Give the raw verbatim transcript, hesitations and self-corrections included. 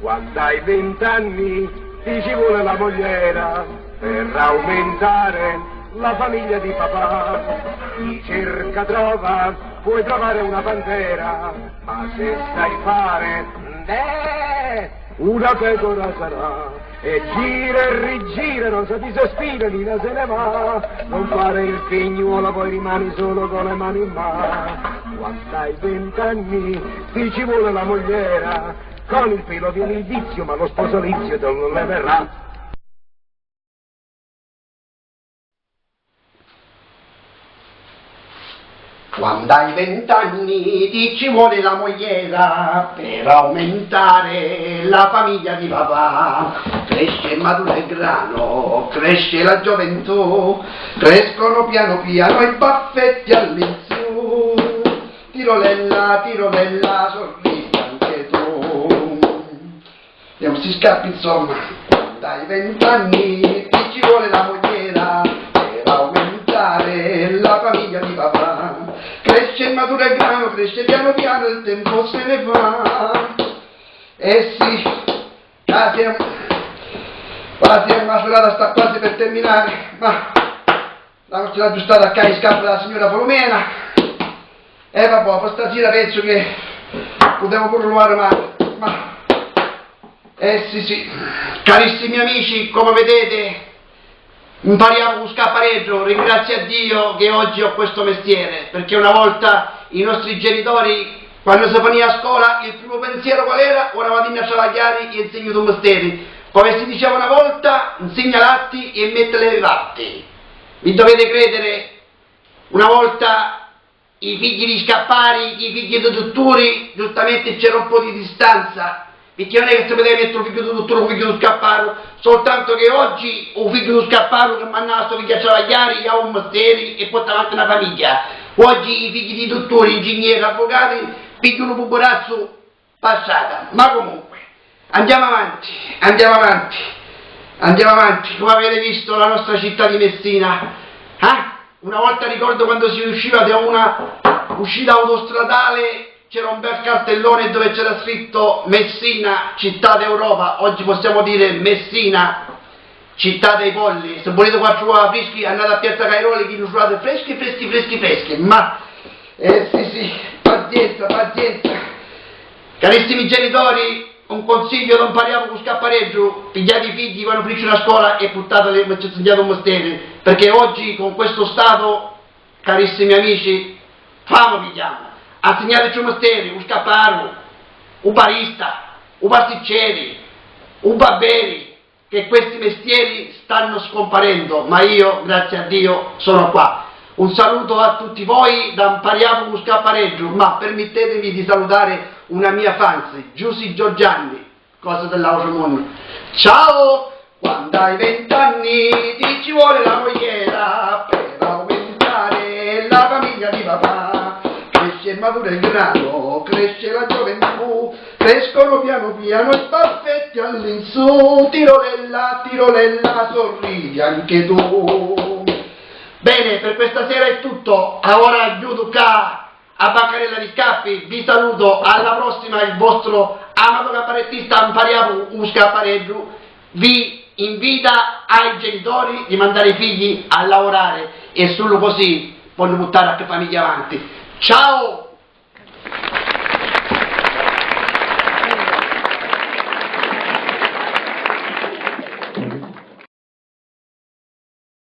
Quannu hai vint'anni ti ci vuole la mogliera per aumentare la famiglia di papà. Chi cerca trova, puoi trovare una pantera, ma se sai fare, beh, una pecora sarà. E gira e rigira, non si disaspina, Nina se ne va. Non fare il figliuolo, poi rimani solo con le mani in mano. Quannu hai vint'anni ti ci vuole la mogliera. Con il pelo viene il vizio, ma lo sposalizio te lo leverà. Quannu hai vint'anni ti ci vuole la mogliera per aumentare la famiglia di papà. Cresce maduro e grano, cresce la gioventù, crescono piano piano i baffetti all'insù. Tirolella, tirolella, sorridi anche tu. Andiamo, sti scappi, insomma. Quannu hai vint'anni ti ci vuole la mogliera per aumentare la famiglia di papà. Cresce maduro e grano, cresce piano piano, il tempo se ne fa. Eh sì, qua siamo, qua siamo, la serata sta quasi per terminare, ma la nostra giustata qua in scatola della signora Filomena. E vabbè, per stasera penso che potremmo pure luvare male, ma, eh sì, sì. Carissimi amici, come vedete, impariamo un scappareggio. Ringrazio a Dio che oggi ho questo mestiere, perché una volta i nostri genitori, quando si veniva a scuola, il primo pensiero qual era? Ora vado a travagliare e insegno tu mestieri. Come si diceva una volta, insegna latti e mettele ai fatti. Mi dovete credere, una volta i figli di scappari, i figli di dutturi, giustamente c'era un po' di distanza, perché non è che si poteva mettere un figlio di dutturi e un figlio di scapparu, soltanto che oggi un figlio di scapparu che mandava sto figlio a travagliare, ha un mestiere e porta avanti una famiglia. Oggi i figli di dutturi, ingegneri, avvocati, pigliano un pupurazzu passata. Ma comunque, andiamo avanti, andiamo avanti, andiamo avanti. Come avete visto, la nostra città di Messina, eh? Una volta, ricordo, quando si usciva da una uscita autostradale, c'era un bel cartellone dove c'era scritto: "Messina, città d'Europa". Oggi possiamo dire: "Messina, città dei polli". Se volete quattro uova freschi, andate a Piazza Cairoli, che li trovate freschi, freschi, freschi, freschi. Ma, eh, sì, sì, pazienza, pazienza. Carissimi genitori, un consiglio: non parliamo con scappareggio, pigliate i figli quando finiscono la scuola e portateli come ci ha insegnato un mestiere, perché oggi con questo stato, carissimi amici, fame pigliamo. Insegnateci un mestiere, un scapparu, un barista, un pasticceri, un babberi, che questi mestieri stanno scomparendo, ma io, grazie a Dio, sono qua. Un saluto a tutti voi da Impariamo un scappareggio, ma permettetemi di salutare una mia fans, Giusy Giorgianni, cosa dell'altro mondo. Ciao! Quando hai vent'anni ti ci vuole la mogliera per aumentare la famiglia di papà. Cresce maduro il grano, cresce la gioventù, crescono piano piano i baffetti all'insù, tirolella, tirolella, sorridi anche tu. Bene, per questa sera è tutto, ora chiudo qua a Bancarella di Scappi, vi saluto, alla prossima, il vostro amato cabarettista Impariamo un scappareggio vi invita ai genitori di mandare i figli a lavorare e solo così possono portare a famiglia avanti. Ciao!